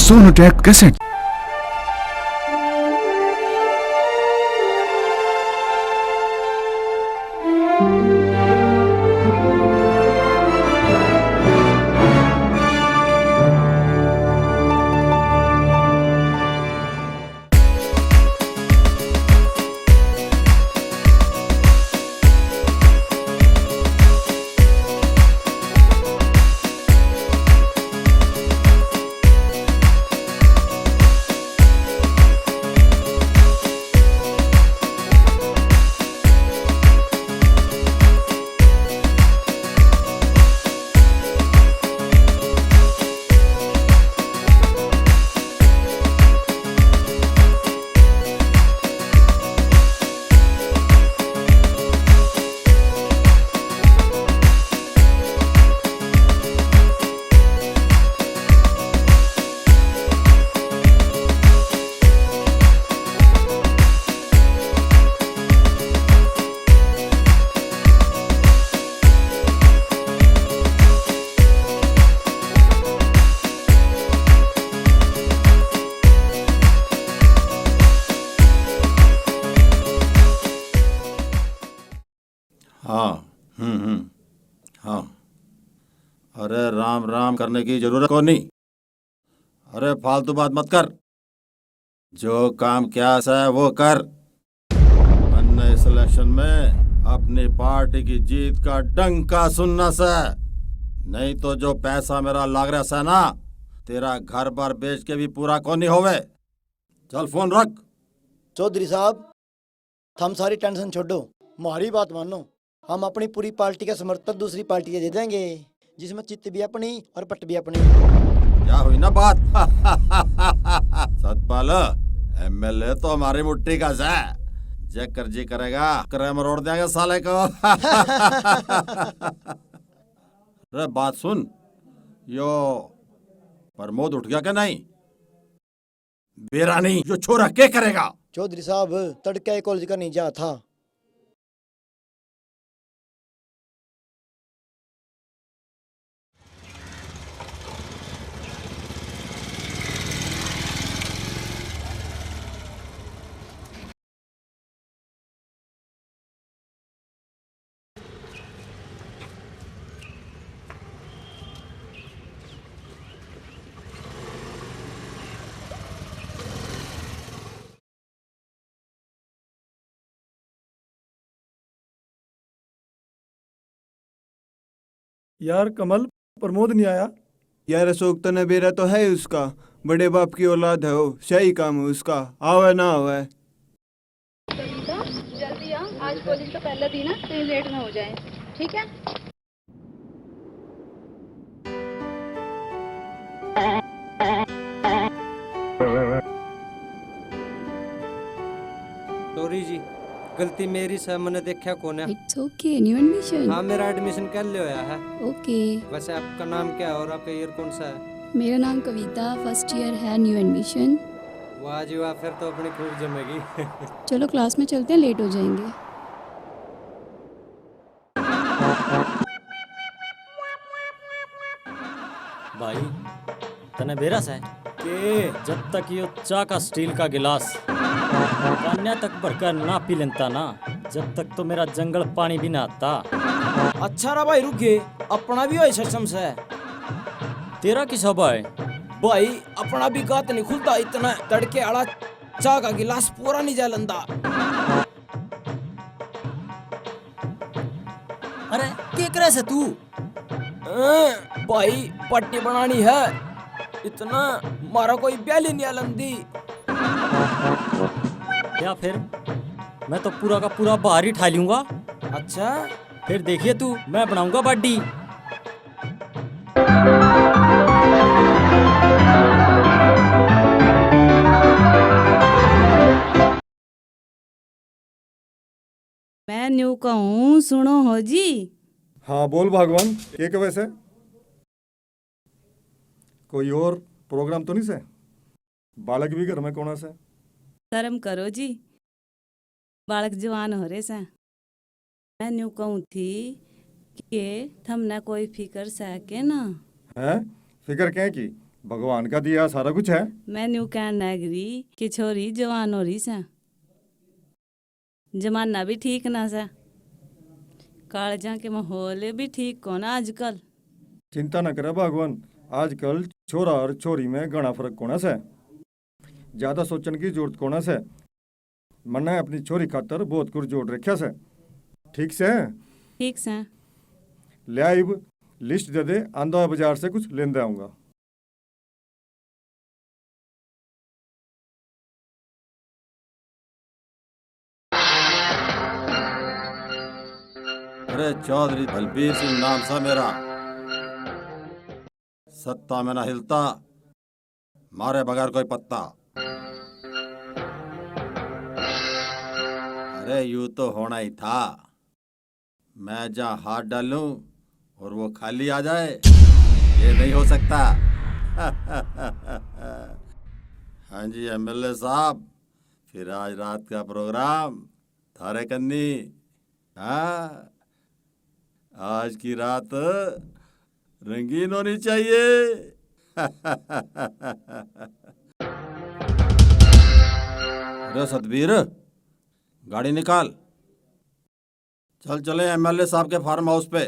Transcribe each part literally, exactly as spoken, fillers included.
Sonotech cassette. हाँ। हम्म, हम्म। हाँ। अरे, राम राम करने की जरूरत कोनी। अरे, फालतू बात मत कर। जो काम क्या सै, वो कर। मन्ने इस इलेक्शन में अपनी पार्टी की जीत का डंका सुनना सै, नहीं तो जो पैसा मेरा लाग रहा सै ना, तेरा घर बार बेच के भी पूरा कोनी होवे। चल, फोन रख। चौधरी साहब, थम सारी टेंशन छोड़ो, म्हारी बात मानो। हम अपनी पूरी पार्टी का समर्थन दूसरी पार्टी के दे देंगे, जिसमें चित भी अपनी और पट भी अपनी। क्या हुई ना बात? सतपाल, एमएलए तो हमारी मुट्ठी का सै। जे कर्जी करेगा, करे मरोड़ देंगे साले को। रे बात सुन, यो प्रमोद उठ गया क्या नहीं? बेरा नहीं, यो छोरा के करेगा? चौधरी साहब, तड़के कॉलेज का नहीं जा था। यार कमल, प्रमोद नहीं आया। यार अशोक, तने बेरा तो है ही उसका, बड़े बाप की औलाद है वो, सही काम है उसका, आवे ना आवे। कविता, जल्दी आ, आज कॉलेज का पहला दिन है, कहीं लेट ना हो जाए, ठीक है? सॉरी जी, गलती मेरी सै, मैंने देखा कोने। It's okay, new admission? हाँ, मेरा एडमिशन कल होया है। ओके। वैसे आपका नाम क्या है और आपका ईयर कौन सा है? मेरा नाम कविता, फर्स्ट ईयर है, न्यू एडमिशन। वाह जी वाह, फिर तो अपनी खूब जमेगी। चलो क्लास में चलते हैं, लेट हो जाएंगे। भाई, तने बेरा सै? के? जब तक यो चाह का स्टील का गिलास कान्या तक भरकर ना पी लेता ना, जब तक तो मेरा जंगल पानी भी ना आता। अच्छा रा भाई, रुके, अपना भी होए सिस्टम सै। तेरा किसा भाई? भाई, अपना भी गात नहीं खुलता, इतना तड़के आला चाह का गिलास पूरा नहीं जा लंदा। अरे, के करे से तू? अं, भाई, पट्टी बनानी है। इतना मारा कोई ब्याली नहीं आलंदी। या फिर मैं तो पूरा का पूरा बाहर ही ठा लूंगा। अच्छा? फिर देखिए तू, मैं बनाऊंगा बाडी। मैं न्यू कहूँ, सुनो हो जी। हाँ, बोल भगवान, के कहे से? कोई और प्रोग्राम तो नहीं से? बालक भी घर में कोना से? शर्म करो जी, बालक जवान हो रहे से। मैं न्यू कहूँ थी के थमने कोई फिकर सै के ना? हैं? फिकर के की? भगवान का दिया सारा कुछ है। मैं न्यू कहन लाग रही कि छोरी जवान हो रही सै, जमाना भी ठीक ना सै, कालजां के माहौल भी ठीक कोना आजकल। चिंता ना करे भगवान, आजकल छोरा और छोरी में घणा फर्क कोना सै, ज्यादा सोचण की जरूरत कोना सै। मन्नै अपनी छोरी खातर बहुत कुछ जोड़ रखा सै। ठीक सै? ठीक सै। ले इब लिस्ट दे दे, आंदा बाजार से कुछ लेंदे आऊंगा। अरे चौधरी बलबीर सिंह नाम सा मेरा, सत्ता में ना हिलता, मारे बगैर कोई पत्ता। अरे यू तो होना ही था, मैं जहाँ हाथ डालूं और वो खाली आ जाए, ये नहीं हो सकता। हाँ जी एमएलए साहब, फिर आज रात का प्रोग्राम थारे कन्नी। हाँ, आज की रात रंगीन होनी चाहिए। अरे सतबीर, गाड़ी निकाल, चल चले एमएलए साहब के फार्म हाउस पे।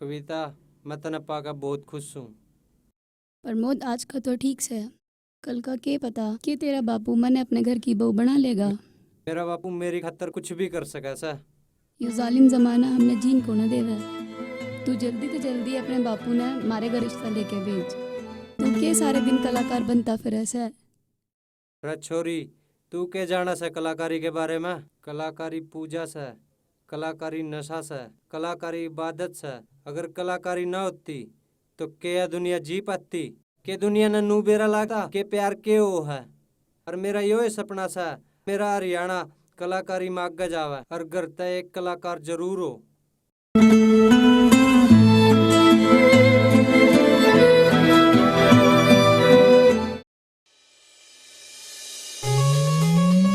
कविता, मैं तने पाकर बहुत खुश हूँ। प्रमोद, आज का तो ठीक सै, कल का के पता के तेरा बापू मने अपने घर की बहू बना लेगा। मेरा बापू मेरी खातर कुछ भी कर सकै सै। यो जालिम जमाना हमने जीन को ना देवे। तू जल्दी ते जल्दी अपने बापू ने मारे घर रिश्ता लेके भेज। तू के सारे दिन कलाकार बनता फिरे सै? रे छोरी, तू के जाणै सै कलाकारी के बारे में? कलाकारी पूजा सै, कलाकारी नशा सै, कलाकारी इबादत सै। अगर कलाकारी ना होती, तो के या दुनिया जी पाती? के दुनिया नै नू बेरा लागता के प्यार के हो है? और मेरा यो ही सपना सै, मेरा हरियाणा कलाकारी में आगे जावै और घर तै एक कलाकार जरूर हो।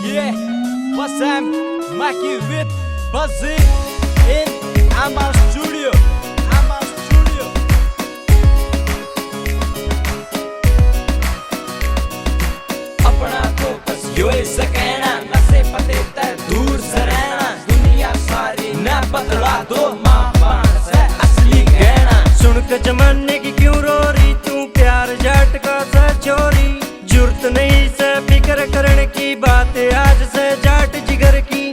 Yeah, Bassam Maki with Buzzy in Amar Studio. Amar Studio. अपना तो बस यो ही सकैना, नशे पते तै दूर से रहना। दुनिया सारी ना बदला दो, माँ बाण से असली गहना। सुन के जमाने की क्यों रो रही तू, प्यार जाट का सा छोरी। जरूरत नहीं से फिक्र करण की, बात आज से जाट जिगर की।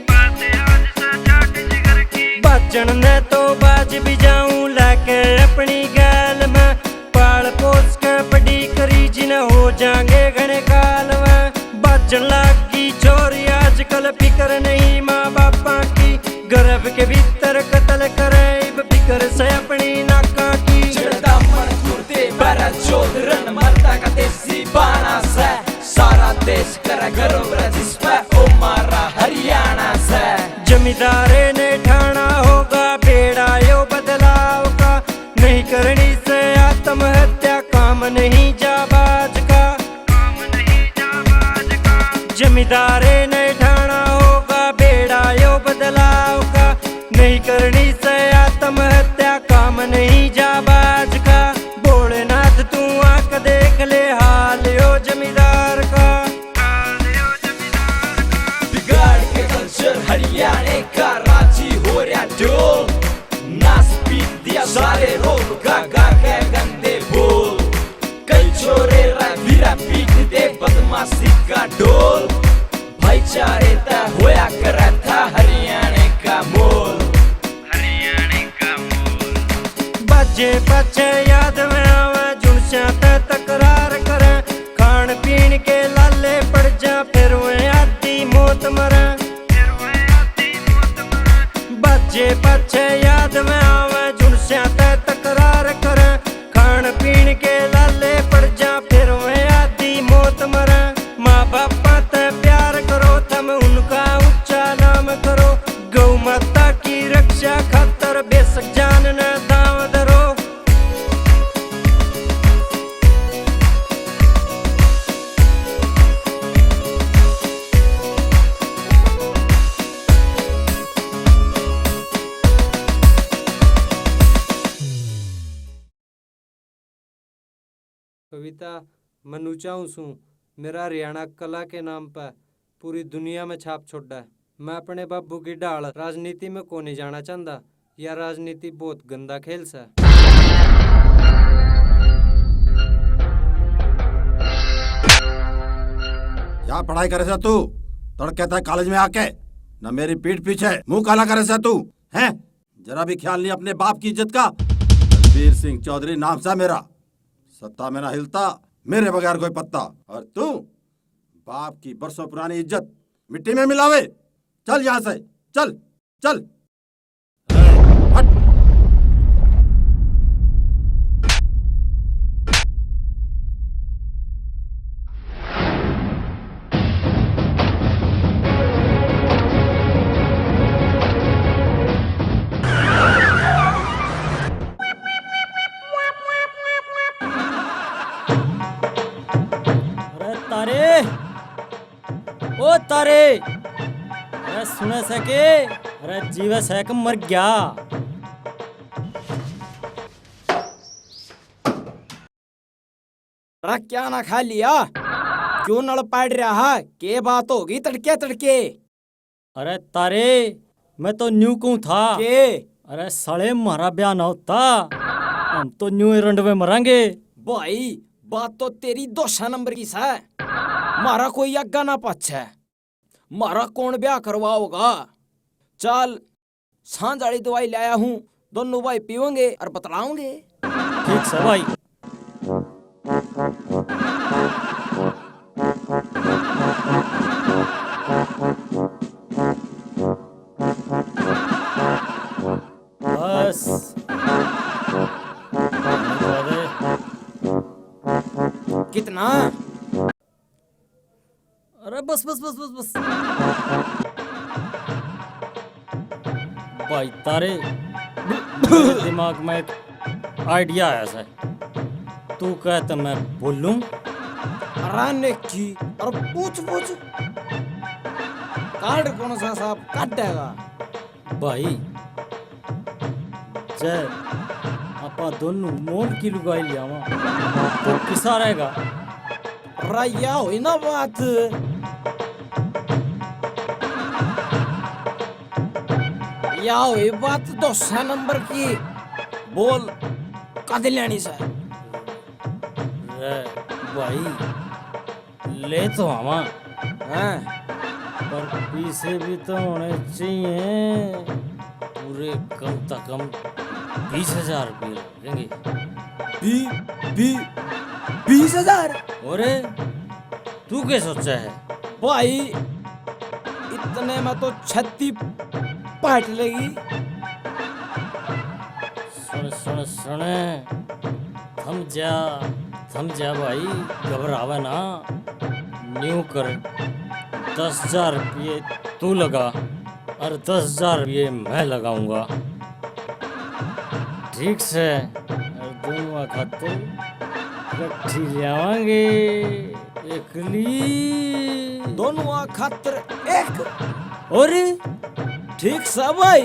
बाजण ने तो बाज भी जाऊं, लाके अपनी गैल में। पाल पोस के बड़ी करी, जिन हो जाएंगे घणे काल में। बाजण लागी छोरी आजकल, फिक्र नहीं माँ बापा की। गर्भ के भीतर कत्ल करे, इब फिक्र से अपनी नाका की। छिड़दा मन कुर्ते पर चौधरन, मरदा का देसी बाणा से। सारा देश करे गर्व रे जिस पे, ओ मारा हरियाणा से। जमींदारे ने ठाणा होगा बेड़ा यो बदलाव का। नहीं करनी से आत्महत्या, काम नहीं जाबाज का। जमींदारे ने ठाणा होगा बेड़ा यो बदलाव का। नहीं करनी से आत्महत्या, काम नहीं जाबाज का। भोलेनाथ तू आंख देख ले हाल यो जमींदार का। बिगाड़ के कल्चर हरियाणे का, राजी हो रहा ढोल। नाश पीट दिया सारे रोग का, गा के गंदे बोल। कई छोरे रा वीरा पीट दे बदमाशी का ढोल। भाईचारे तै होया करे था हरियाणे का मोल। हरियाणे का मोल। बाजे पाछे याद में आवे, जुनस्या तै तकरार करे। खान पीन के लाले पड़ जा, फिर वे आधी मौत मरे। बाजे पाछे याद में आवे, जुनस्या तै तकरार करे। खान पीन के लाले पड़ जा, फिर वे आधी मौत मरे। माँ बापा तै प्यार करो, थम उनका ऊंचा नाम करो। गौ माता की रक्षा खातर बेशक जान न दांव धरो। कविता, मैं न्यू चाहूँ सूं, मेरा हरियाणा कला के नाम पे पूरी दुनिया में छाप छोड़े। मैं अपने बाबू की ढाल राजनीति में कोनी जाना चाहता। या राजनीति बहुत गंदा खेल सै। क्या पढ़ाई करे सै तू? तड़के तक कॉलेज में आके ना मेरी पीठ पीछे मुंह काला करे सै तू, हैं? जरा भी ख्याल नहीं अपने बाप की इज्जत का। बलबीर सिंह चौधरी नाम सा मेरा, सत्ता में ना हिलता मेरे बगैर कोई पत्ता। और तू बाप की बरसों पुरानी इज्जत मिट्टी में मिलावे। चल यहाँ से, चल, चल। हट। अरे तारे, ओ तारे, अरे सुने से के? अरे जीवे से के मर गया? अरे क्या ना खा लिया? क्यों नल पाड़ रहा है? के बात होगी तड़के तड़के? अरे तारे, मैं तो न्यू कहूँ था। के? अरे साले, म्हारा ब्याह ना होता, हम तो न्यू ही रंडवे मरांगे। भाई, बात तो तेरी दो सौ नंबर की सै। म्हारा कोई आगा ना पाछे, म्हारा कौन ब्याह करवाओगा? चल, सांझ वाली दवाई लाया हूँ, दोनों भाई पीवेंगे और बतलाओगे। ठीक से भाई। बस। कितना? अरे बस, बस, बस, बस, बस। भाई तारे, मेरे दिमाग में एक idea आया सै। तू कह तो मैं बोलूं? अरे नेकी, अरे पूछ, पूछ। कार्ड कौन सा साहब काटेगा? भाई, जै आपां दोनों मोल की लुगाई ल्यावां, तो किसा रहेगा? रा, या हुई ना बात, या हुई बात दो सौ नंबर की। बोल, कद लेनी सै? रे भाई, ले तो आवां। हाँ। पर पीसे भी तो होने चाहिए। पूरे कम से कम बीस हजार रुपये लगेंगे। बी, बी, बीस हजार? अरे, तू क्या सोचा है? भाई, इतने में तो छत्ती पाट लेगी। सुन, सुन, सुन, थम जा, थम जा भाई, घबरावे ना। न्यू कर, दस हजार रुपये तू लगा और दस हजार रुपये मैं लगाऊंगा। ठीक से, और दोनों खातर इकट्ठी ले आवांगे। एकली। दोनों खातर एक। और? ठीक सा भाई,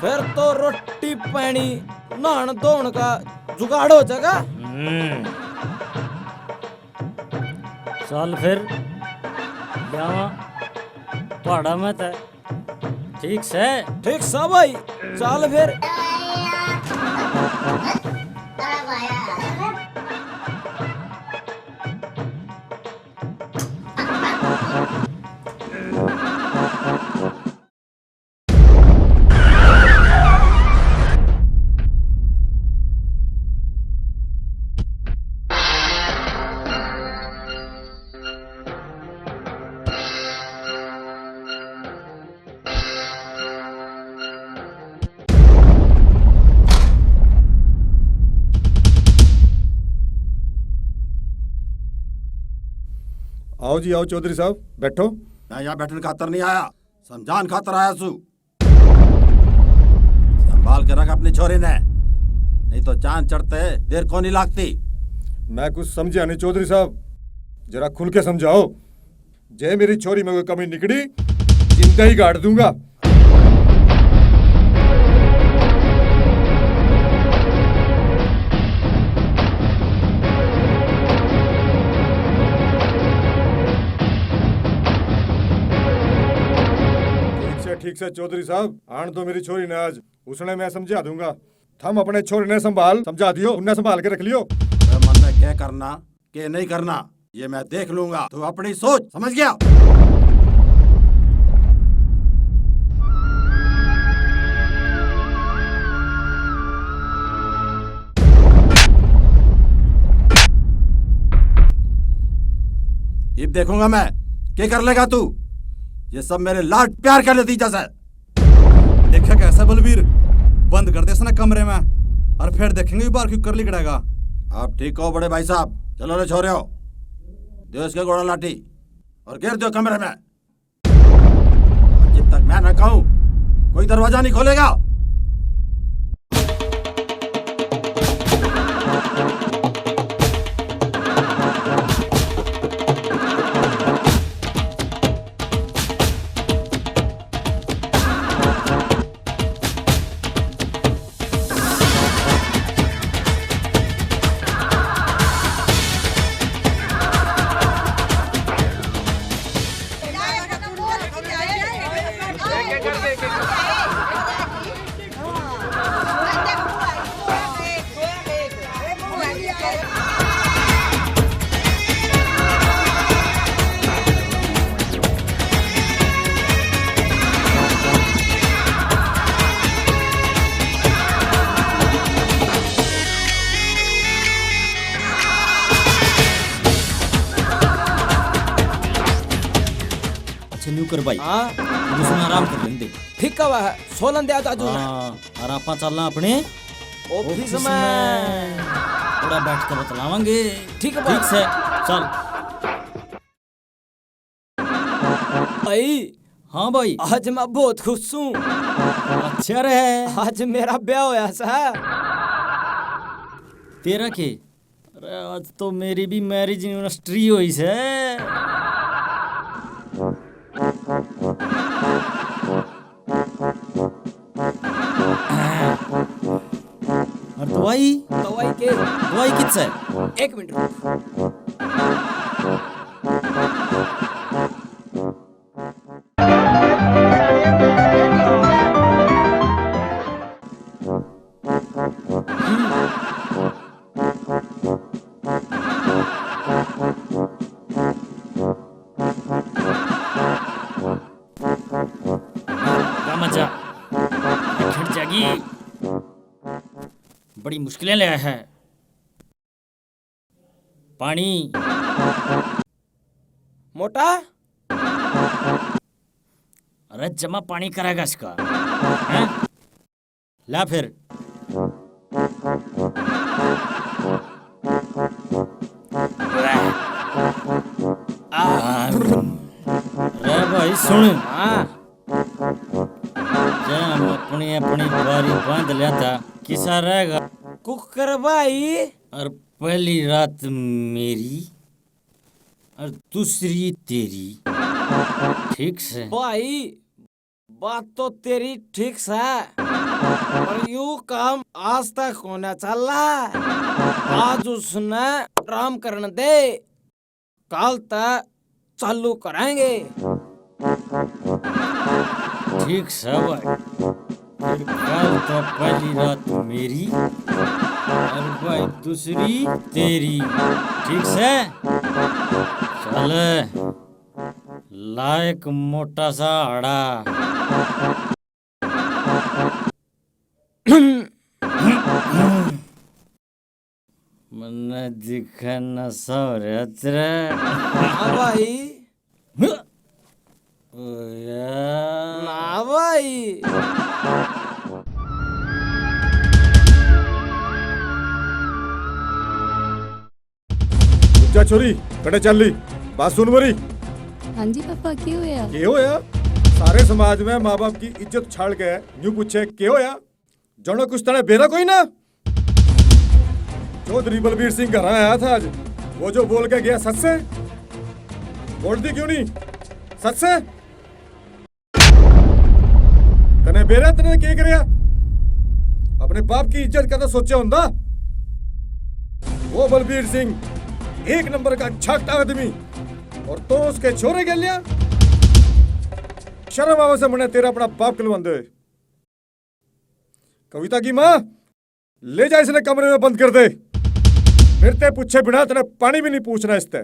फिर तो रोटी पानी, नहाण धोण का जुगाड़ हो जाएगा। हम्म। चल फिर, जावा पहाड़ा में तै। ठीक से? ठीक सा भाई, चल फिर। आओ जी, आओ चौधरी साहब, बैठो। मैं यहाँ बैठने खातर नहीं आया, समझान खातर आया सू। संभाल के रख अपनी छोरी ने, नहीं तो चांद चढ़ते देर को नहीं लगती। मैं कुछ समझा नहीं चौधरी साहब, जरा खुल के समझाओ। जे मेरी छोरी में कोई कमी निकली, जिंदा ही गाड़ दूंगा। ठीक से, ठीक से चौधरी साहब, आन दो मेरी छोरी ने आज, उसने मैं समझा दूंगा। थम अपने छोरी ने संभाल, समझा दियो, उन्हें संभाल के रख लियो। अबे मन्ने क्या करना, के नहीं करना, ये मैं देख लूंगा। तू अपनी सोच, समझ गया? इब देखूंगा मैं, के कर लेगा तू? ये सब मेरे लाड प्यार का नतीजा से। देखा कैसा बलबीर, बंद कर दे इसने कमरे में, और फिर देखेंगे बाहर क्यों कर लिकड़ेगा। आप ठीक हो बड़े भाई साहब, चलो रे छोरे हो, दो इसके गोड़ा लाठी और घेर दो कमरे में। और जब तक मैं ना कहूं, कोई दरवाजा नहीं खोलेगा। फिर भाई, हाँ। उसमें आराम कर लेंदे। ठीक है, वह सोलन दे आज, आज उसने। हाँ, और आपा चलना अपने ऑफिस ऑफिस में। में। थोड़ा बैठ के बतलावांगे। ठीक है भाई। ठीक से, चल। भाई। हाँ भाई। आज मैं बहुत खुश हूँ। अच्छा रहे। आज मेरा ब्याह होया सा। तेरा के? अरे, आज तो मेरी भी मैरिज एनिवर्सरी होई से। और दवाई? दवाई के? दवाई कित से? एक मिनट रुक। का मजा? खड़ जागी। बड़ी मुश्किलें ले है। पानी। मोटा? अरे, जमा पानी करेगा इसका। हैं? ला फिर। रे भाई सुन। हाँ। जै हम अपनी, अपनी बारी बांध लिया था, किसा रहेगा? कुकर भाई। और पहली रात मेरी और दूसरी तेरी। ठीक से? भाई, बात तो तेरी ठीक से, पर यू काम आज तक होना चला। आज उसने आराम करने दे, काल तक चालू कराएंगे। ठीक से भाई, फिर काल तो पहली रात मेरी और भाई दूसरी तेरी। ठीक से? चल, ला एक मोटा सा आड़ा। मन्ने दिखे नशा हो रहा तेरा। हाँ भाई। ओ यार। ना भाई। जा छोरी, कड़े चल ली। बात सुन मेरी। हाँ जी पापा, के होया? के होया? सारे समाज में माँ बाप की इज्जत छाल के न्यू पूछे, के होया? जानो कुछ तने बेरा कोई ना। चौधरी बलबीर सिंह घर आया था आज, वो जो बोल के गया सच से? बोल दी क्यों नहीं? सच से? तने बेरा तने के करया? अपने बाप की इज्जत का तो सोचा हुंदा। वो बलबीर सिंह एक नंबर का छाकटा आदमी, और तो उसके छोरे के लिया। शर्म आवे से मने तेरा अपना बाप कहलवांदे। कविता की माँ, ले जा इसने कमरे में बंद कर दे। मेरे ते पूछे बिना तने पानी भी नहीं पूछना इसते।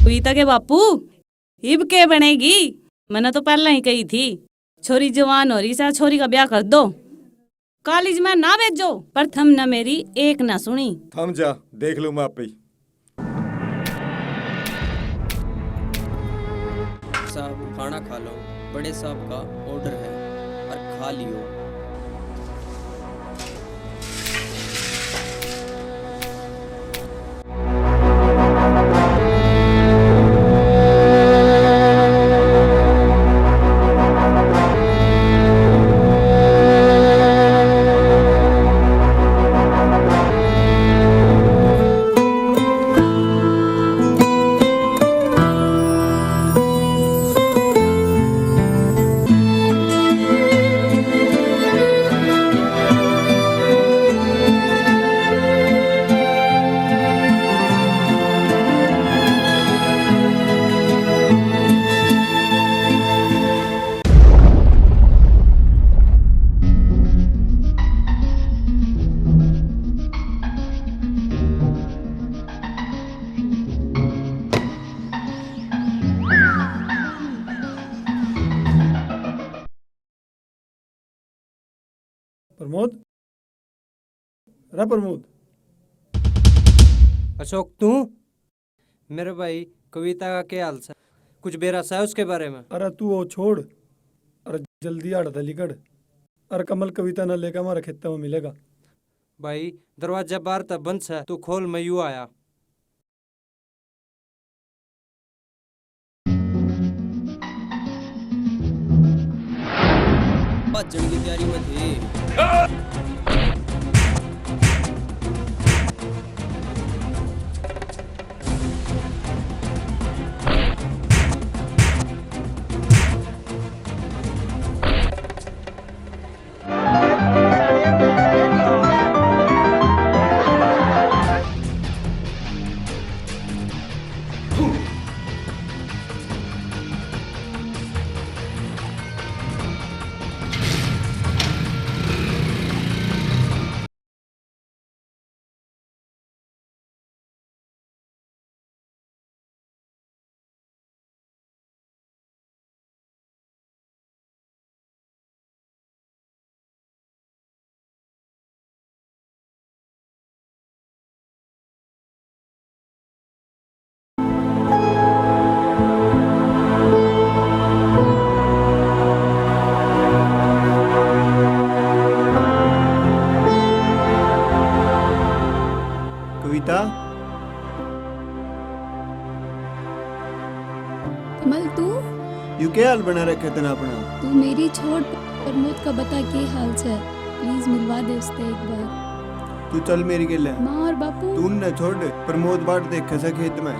कविता के बापू, इब के बनेगी? मैंने तो पहले ही कही थी, छोरी जवान हो रही सा, छोरी का ब्याह कर दो। कॉलेज में ना भेजो, पर थमने मेरी एक ना सुनी। थम जा, देख लूँ मैं आपे ही। साहब, खाना खा लो, बड़े साहब का ऑर्डर है, और खा लियो। प्रमोद, रे प्रमोद। अशोक, तू? मेरे भाई, कविता का क्या हाल है? कुछ बेरा सा है उसके बारे में? अरे तू वो छोड़, अरे जल्दी आड़ तै लिकड़। अरे कमल कविता ना लेकर हमारे खेतों में मिलेगा। भाई, दरवाजा बाहर तक बंद है, तू खोल, मैं यू आया। भाजण की तैयारी में थे। कविता। कमल, तू? यू के हाल बना रखे तने अपना? तू मेरी छोड़, प्रमोद का बता के हाल है, please मिलवा दे उससे एक बार। तू चल मेरी गेले। माँ और बापू? तू उन्हें छोड़, प्रमोद बाट देखे से खेत में।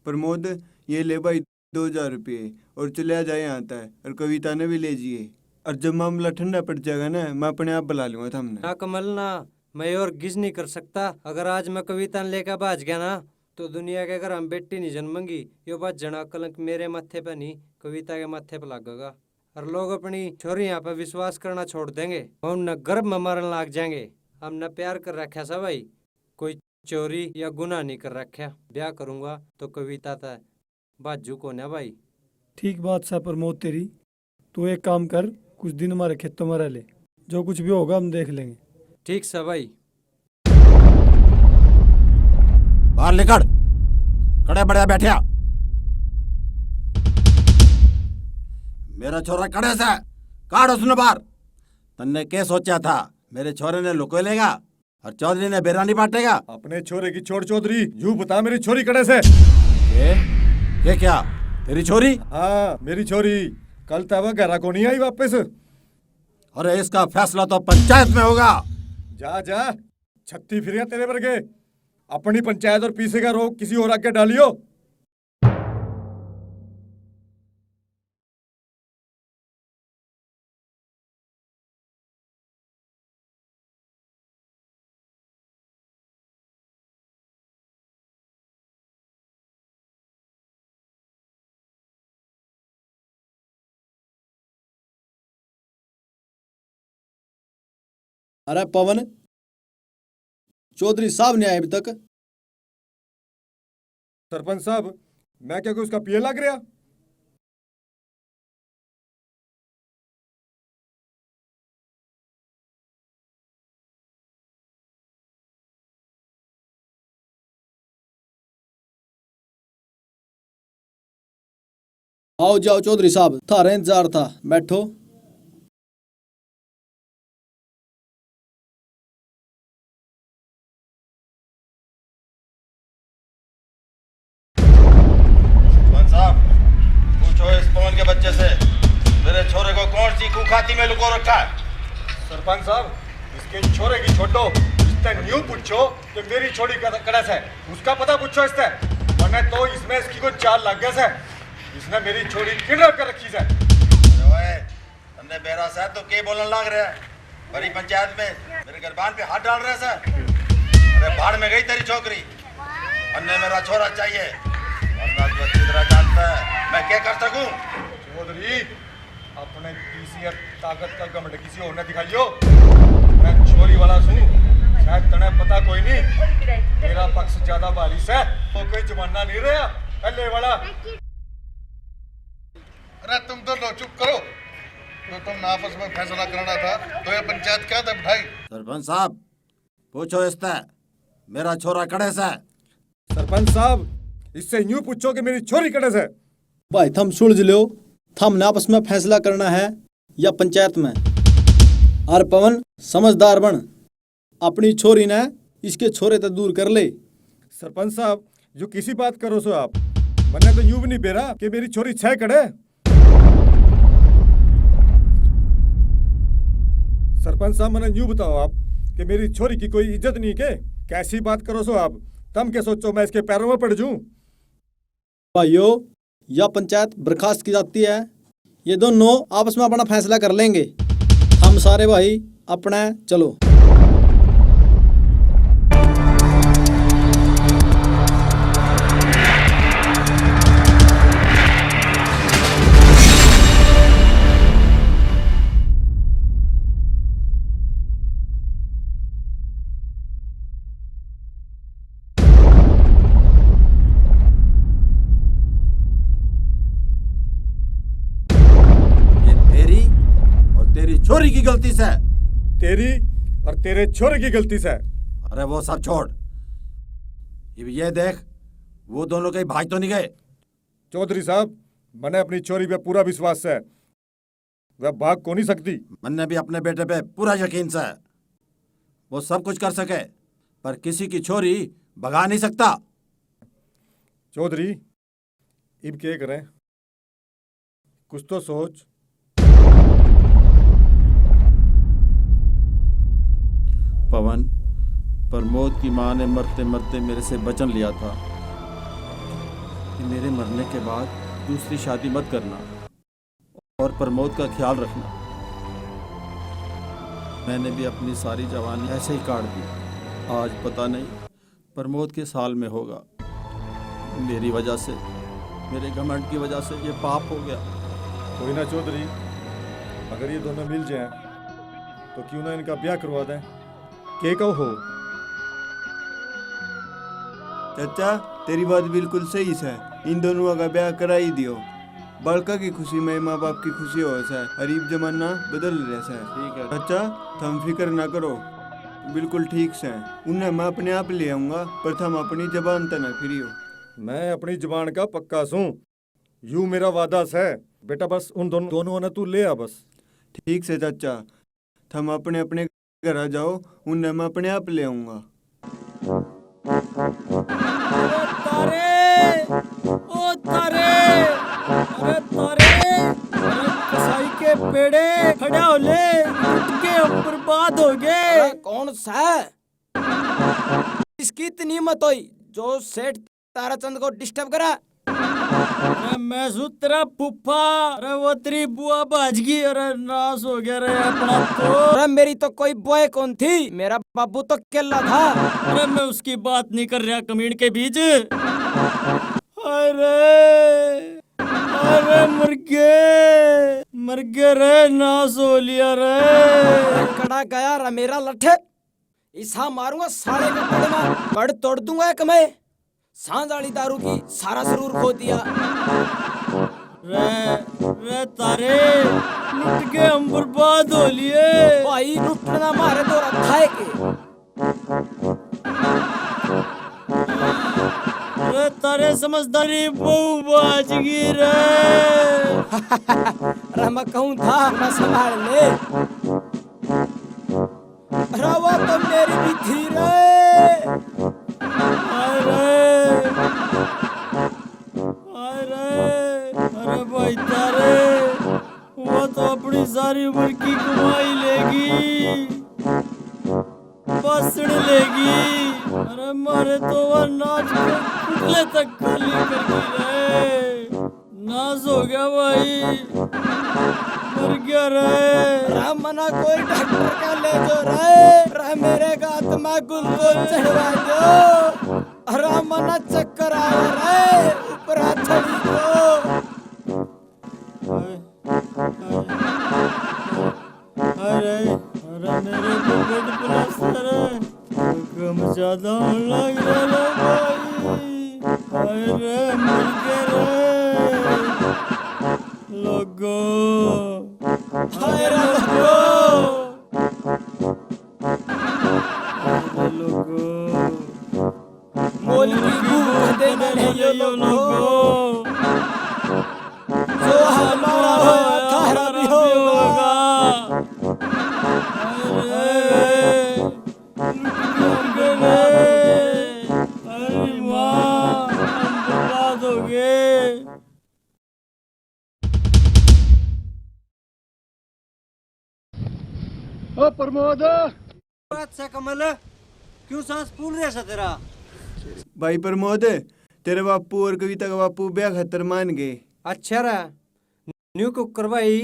प्रमोद, ये ले भाई दो हजार रुपये और चल्या जाए यहाँ तक, और कविता ने भी ले जाइए। और जब मामला ठंडा पड़ जाएगा ना, मैं अपने आप बुला लूंगा थमने। ना कमल ना, मैं ये और गिज नहीं कर सकता। अगर आज मैं कविता ने लेकर भाज गया ना, तो दुनिया के घर हम बेटी नहीं जन्मेंगी। यो बात जना कलंक मेरे माथे पे नहीं, कविता के माथे पे लागेगा। और लोग अपनी छोरी यहाँ पे विश्वास करना छोड़ देंगे, वो उन्हें गर्भ में मारन लाग जाएंगे। हमने प्यार कर रखा सा भाई, कोई चोरी या गुनाह नहीं कर रखा। ब्याह करूंगा तो कविता तै भाजू कोन्या भाई। ठीक बात सा प्रमोद तेरी। तू एक काम कर, कुछ दिन हमारे खेतों में रह ले, जो कुछ भी होगा हम देख लेंगे। ठीक सा भाई। बाहर निकल, कड़े बड़े बैठया। मेरा छोरा कड़े से, काढ़ उसने बाहर। तन्ने के सोचा था, मेरे छोरे ने लुको लेगा? और चौधरी ने बेरा नहीं बांटेगा। अपने छोरे की छोड़ चौधरी, यू बता मेरी छोरी कड़े से? के? के क्या? तेरी छोरी? हाँ, मेरी छोरी। कल तक वह घरा को नहीं आई वापस। अरे, इसका फैसला तो पंचायत में होगा। जा, जा, छत्ती फिर तेरे वर्गे। अपनी पंचायत और पीसे का रोग किसी और आगे डालियो। अरे पवन, चौधरी साहब नहीं आए अभी तक। सरपंच साहब, मैं क्या कोई उसका पीए लग रहा? आओ जाओ चौधरी साहब, थारा इंतजार था, बैठो। जैसे मेरे छोरे को कौन सी कुखाती में लुको रखा है? सरपंच साहब, इसके छोरे की छोड़ो, इससे न्यू पूछो कि मेरी छोरी का कड़स है, उसका पता पूछो इससे। मैंने तो इसमें इसकी कोई चाल लग गया से, इसने मेरी छोरी किडनैप कर रखी से। अरे ओए, तन्ने बेरा से तो के बोलन लाग रहा है? बड़ी पंचायत में मेरे गरबान पे हाथ डाल रहा है सर। अरे, भाड़ में गई तेरी छोकरी। अन्ने मेरा छोरा चाहिए, वरना तू अच्छी तरह जानता है मैं क्या कर सकूं। चौधरी, अपने पीसीआर ताकत का घमंड किसी और ने दिखाइयो। मैं छोरी वाला सूं, शायद तने पता कोई नहीं। मेरा पक्ष ज्यादा भारी से, तो कोई जमाना नहीं रहा पहले वाला। अरे तुम दोनों चुप करो। तो तुमने आपस में फैसला करना था, तो ये पंचायत क्या था बिठाई? सरपंच साहब, पूछो इससे, मेरा छोरा कड़े से? सरपंच साहब, इससे यूं पूछो कि मेरी छोरी कड़े से? भाई, थम सुलझ लो, थमने आपस में फैसला करना है या पंचायत में? और पवन, समझदार बन, अपनी छोरी ने इसके छोरे ते दूर कर ले। सरपंच साहब, यो किसी बात करो सो आप? मन्ने तो यूं भी नहीं बेरा कि मेरी छोरी छै कड़े। सरपंच साहब, मन्ने यूं बताओ आप कि मेरी छोरी की कोई इज्जत नहीं के? कैसी बात करो सो आप? तम क्या सोचो मैं इसके पैरों में पड़ जूं? भाइयों, या पंचायत बर्खास्त की जाती है। ये दोनों आपस में अपना फैसला कर लेंगे। हम सारे भाई अपना चलो। ये तेरी और तेरी छोरी की गलती से। तेरी और तेरे छोरे की गलती से। अरे वो सब छोड़, इब ये देख, वो दोनों कहीं भाग तो नहीं गए? चौधरी साहब, मन्ने अपनी छोरी पे पूरा विश्वास है, वह भाग को नहीं सकती। मन्ने भी अपने बेटे पे पूरा यकीन से, वो सब कुछ कर सके, पर किसी की छोरी भगा नहीं सकता। चौधरी, इब के करें? कुछ तो सोच। पवन, प्रमोद की माँ ने मरते मरते मेरे से वचन लिया था कि मेरे मरने के बाद दूसरी शादी मत करना और प्रमोद का ख्याल रखना। मैंने भी अपनी सारी जवानी ऐसे ही काट दी। आज पता नहीं प्रमोद के साल में होगा। मेरी वजह से, मेरे घमंड की वजह से ये पाप हो गया। कोई ना चौधरी, अगर ये दोनों मिल जाएं तो क्यों ना इनका ब्याह करवा दें। के कहो हो? चाचा, तेरी बात बिल्कुल सही सै, इन दोनों का ब्याह करा ही दियो। बालका की खुशी में माँ बाप की खुशी होवे सै, अर इब जमाना बदल रहा सै। ठीक है। चाचा, थम फिक्र ना करो, बिल्कुल ठीक सै। उन्हें मैं अपने आप ले आऊंगा, पर थम अपनी जबान तै ना फिरियो। मैं अपनी जबान का पक्का सूं, यू मेरा वादा सै। बेटा, बस उन दोनों, दोनों ने तू ले आ बस। ठीक सै चाचा, थम अपने अपने घर आ जाओ, उन्हें मैं अपने आप ले आऊंगा। अरे तारे, ओ तारे, अरे तारे, अरे कसाई के बेड़े, खड़ा हो ले, टूट के हम बर्बाद हो गए। अरे कौन सा? इसकी इतनी हिम्मत हुई जो सेठ ताराचंद को डिस्टर्ब करा? अरे मैं सू तेरा फूफा। अरे वो तेरी बुआ भाज गई। अरे नाश हो गया रे अपना तो। अरे मेरी तो कोई बुआ कौन थी, मेरा बाबू तो केला था। अरे मैं उसकी बात नहीं कर रहा कमीन के बीज। अरे, अरे मर गए, मर गए रे, नाश हो लिया रे। कड़ा गया रे मेरा लठे। इसा मारूंगा साले का कड़ में, कड़ तोड़ दूंगा एक मैं। सांझ वाली दारू की सारा सरूर खो दिया। रे, रे तारे, लुट के हम बर्बाद हो लिए। भाई लुटना मारे तो रखा है के? रे तारे समझदारी बहु बाज गई रे। रे मैं कहूँ था, मैं संभाल ले। अरे वो तो मेरी भी थी रे। हाय रे, हाय रे, अरे भाई तारे। अपनी सारी उम्र की कमाई लेगी, बासण लेगी। अरे मारे तो वह नाच के पुतले तक खाली कर दी रे। नाश हो गया भाई, मर गया रे। रे मना कोई डॉक्टर का ले जो रे, रे मेरे का आत्मा ग्लूकोज चढ़वा दो। अरे मना चक्कर आ रहा है, ऊपर हाथ चढ़ी दो। हाय, हाय, हाय रे, अरे मेरे को ब्लड प्रेशर है, कम ज्यादा होने लग रहा है भाई। हाय रे, मर गया रे। लोगो, हाय रे लोगो। अरे लोगो। मौलवी की भूख देने नहीं यो लोगो। जो हमारा होया थारा भी होगा। अरे, अरे माँ, हम बर्बाद हो गए। ओ प्रमोद। अच्छा कमल, क्यों सांस फूल रहा है तेरा? भाई प्रमोद, तेरे बापू और कविता का बापू ब्याह खातर मान गए। अच्छा रहा, न्यू कुकर भाई।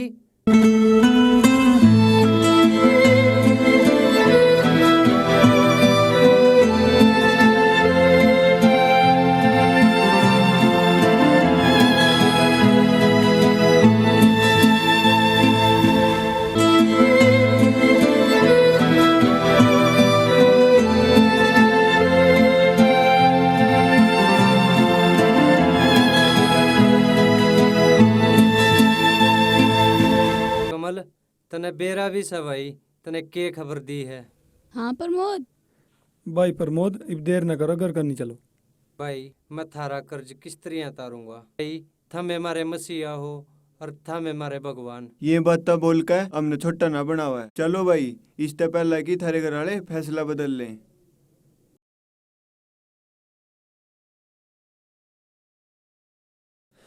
कमल, तने बेरा भी सै भाई, तने के खबर दी है? हाँ प्रमोद। भाई प्रमोद, इब देर न करो, घर करनी चलो। भाई, मैं थारा कर्ज किस तरियां तारूंगा? भाई, थमे मारे मसीहा हो और थमे मारे भगवान। ये बात तो बोल के हमने छोटा ना बनावा। चलो भाई, इससे पहले कि थारे घर वाले फैसला बदल लें।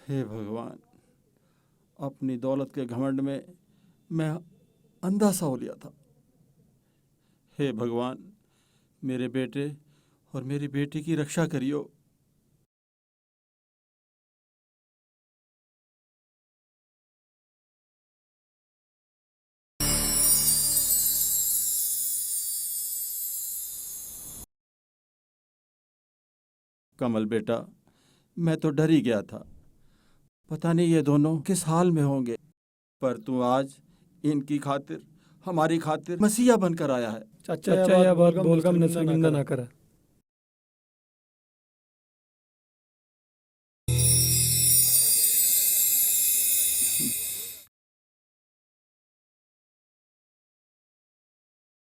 हे भगवान, अपनी दौलत के घमंड में मैं अंधा सा हो लिया था। हे भगवान, मेरे बेटे और मेरी बेटी की रक्षा करियो। कमल बेटा, मैं तो डर ही गया था, पता नहीं ये दोनों किस हाल में होंगे, पर तू आज इनकी खातिर, हमारी खातिर मसीहा बनकर आया है। चाचा, यह बात बोलकर हमने शर्मिंदा ना कर।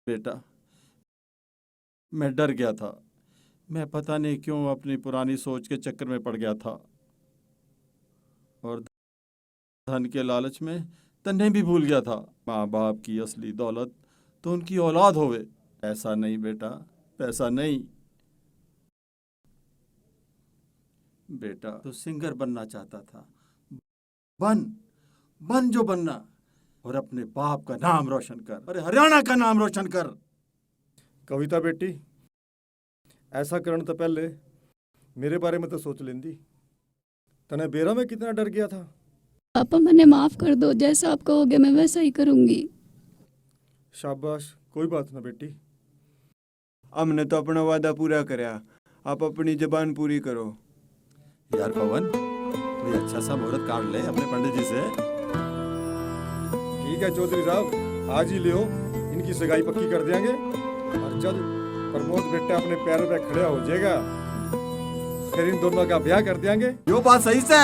बेटा, मैं डर गया था। मैं पता नहीं क्यों अपनी पुरानी सोच के चक्कर में पड़ गया था और धन के लालच में तन्ने भी भूल गया था। माँ बाप की असली दौलत तो उनकी औलाद होवे। ऐसा नहीं बेटा, पैसा नहीं। बेटा, तू सिंगर बनना चाहता था, बन, बन जो बनना, और अपने बाप का नाम रोशन कर। अरे, हरियाणा का नाम रोशन कर। कविता बेटी, ऐसा करण तो पहले मेरे बारे में तो सोच लेंदी। तने बेरा में कितना डर गया था। पापा, मन्ने माफ कर दो, जैसा आप कहोगे मैं वैसा ही करूंगी। शाबाश, कोई बात ना बेटी। हमने तो अपना वादा पूरा करया, आप अपनी जबान पूरी करो। यार पवन, कोई अच्छा सा मुहूर्त काट ले अपने पंडित जी से। ठीक है चौधरी साहब, आज ही लियो, इनकी सगाई पक्की कर देंगे। और जब प्रमोद बेटा अपने पैरों पे खड़ा हो जाएगा, फिर इन दोनों का ब्याह कर देंगे। यो बात सही से।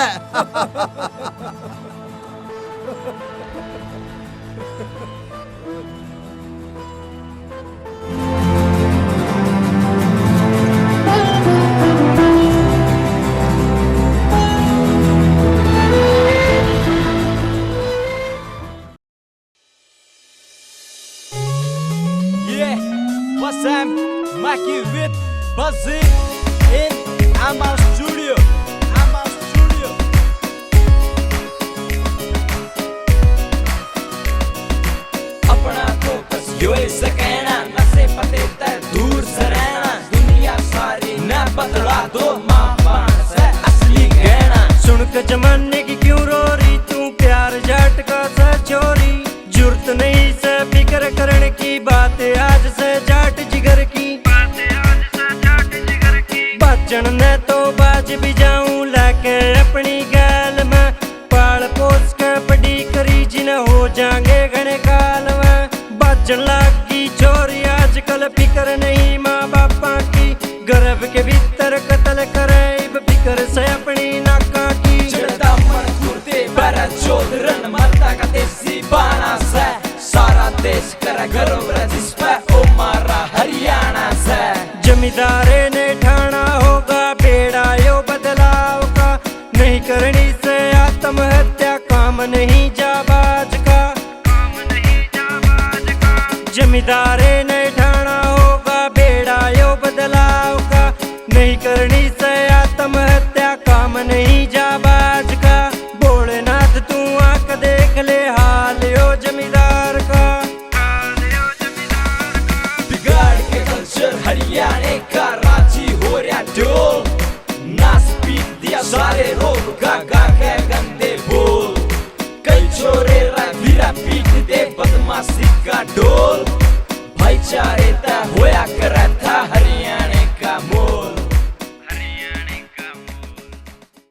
Yeah, what's up? Mikey with Buzzy in Amar Studio. Amar Studio. यो इस कहना, नशे पते ते दूर से रहना। दुनिया सारी न बतला दो, माँ बाण से असली गहना। सुन के जमाने की क्यों रो रही तू, प्यार जाट का सा छोरी। जरूरत नहीं से फिक्र करण की, बात आज से जाट जिगर की। बाजण ने तो बाज भी जाऊं, लाके अपनी गैल में। पाल पोस के बड़ी करी, जिन हो जाएंगे घणे काल में। बाजण लागी छोरी आजकल, फिक्र नहीं माँ बापा की। गर्भ के भीतर कत्ल करे, इब फिक्र से अपनी नाका की। चढ़दा मन कुर्ते पर चौधरन, मरदा का देसी बाणा से। सारा देश करे गर्व रे जिस पे, ओ मारा हरियाणा से। जमींदारे ने ठाणा होगा बेड़ा यो बदलाव का। नहीं करनी से आत्महत्या, काम नहीं जाबाज का। जमींदारे ने ठाणा होगा बेड़ा यो बदलाव का। नहीं करनी से आत्महत्या, काम नहीं जाबाज का। भोलेनाथ तू आंख देख ले हाल यो जमींदार का। बिगाड़ के कल्चर हरियाणे का, राजी हो रहा ढोल। नाश पीट दिया सारे रोग का, गा के गंदे बोल। कई छोरे रा वीरा पी